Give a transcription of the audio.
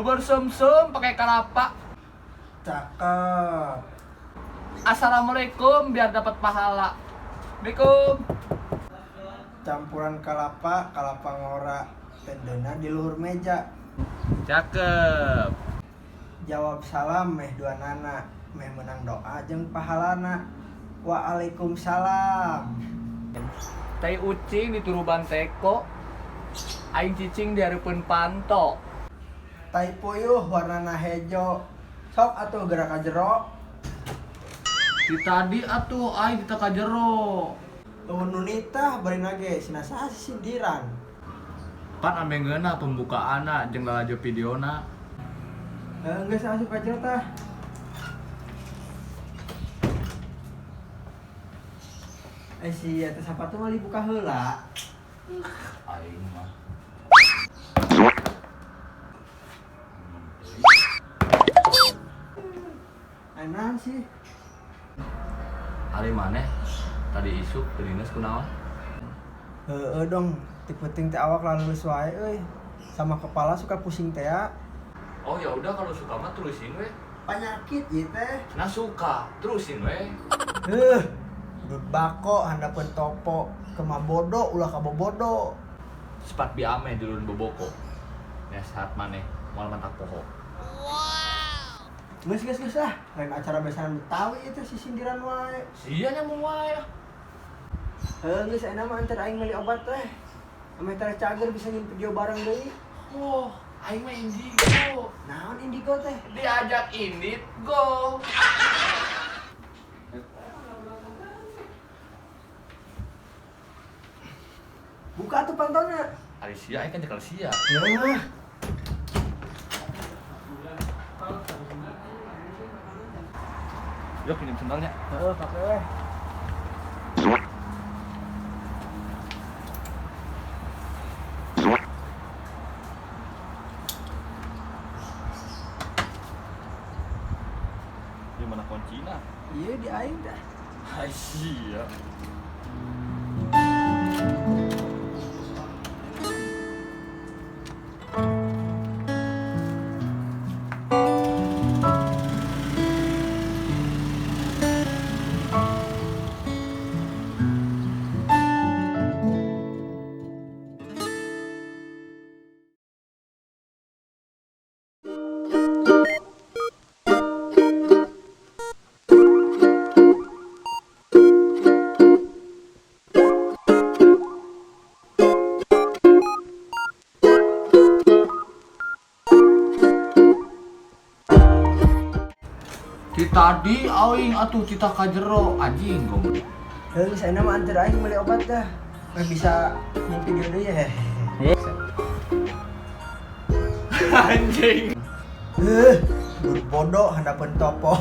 Bubur sumsum pakai kelapa. Cakep. Assalamualaikum biar dapat pahala. Assalamualaikum. Campuran kalapa, kalapa ngora, tendena di luhur meja. Cakep. Jawab salam meh dua nana, meh menang doa jeung pahalana. Waalaikumsalam. Tai ucing dituruban teko. Aing cicing di hareupeun panto. Tai puyuh warnana hejo. Sok atuh gerak ka jero. Di tadi atuh aing diteka jero. Eueun nu nitah bari nage sina saha sindiran. Pan ambe ngeunah pembukaanna jeung lalajo videona. Heuh geus asup ka jero tah. Eh si eta sapatu mah dibuka heula. Aing mah. Enak sih. Ari maneh tadi isuk ke dinas kunaon? Heeh dong, ti peuting teh awak lalulus wae euy. Sama kepala suka pusing teh ya. Oh ya udah kalau suka mah terusin we. Penyakit ieu teh. Nah suka, terusin we. Heuh, udut bako handapeun topo, kema bodo ulah kabobodo. Sepat bi ame di lurun boboko. Nasihat maneh moal mantak poho. Geus geus geus ah, lain acara besanan Betawi ieu teh sisindiran wae. Sia nyambung wae. Heuh geus ayeuna mah anter aing meuli obat teh. Ameh teh cager bisa nyin video bareng deui. Oh, aing mah indigo. Naon indigo teh? Diajak indit go. Buka tuh pantona. Ari sia aing kan nyekel sia. Ya. Yuk pinjam sendalnya. Heeh, pake weh. Di mana kuncina? Iya di aing dah. Hai sia. Ti tadi aing atuh tita ka jero anjing goblok. Heuh, geus ayeuna mah anter aing meuli obat dah. Meh bisa nyin video deui ya. Anjing. Heuh, bodoh handapeun topo.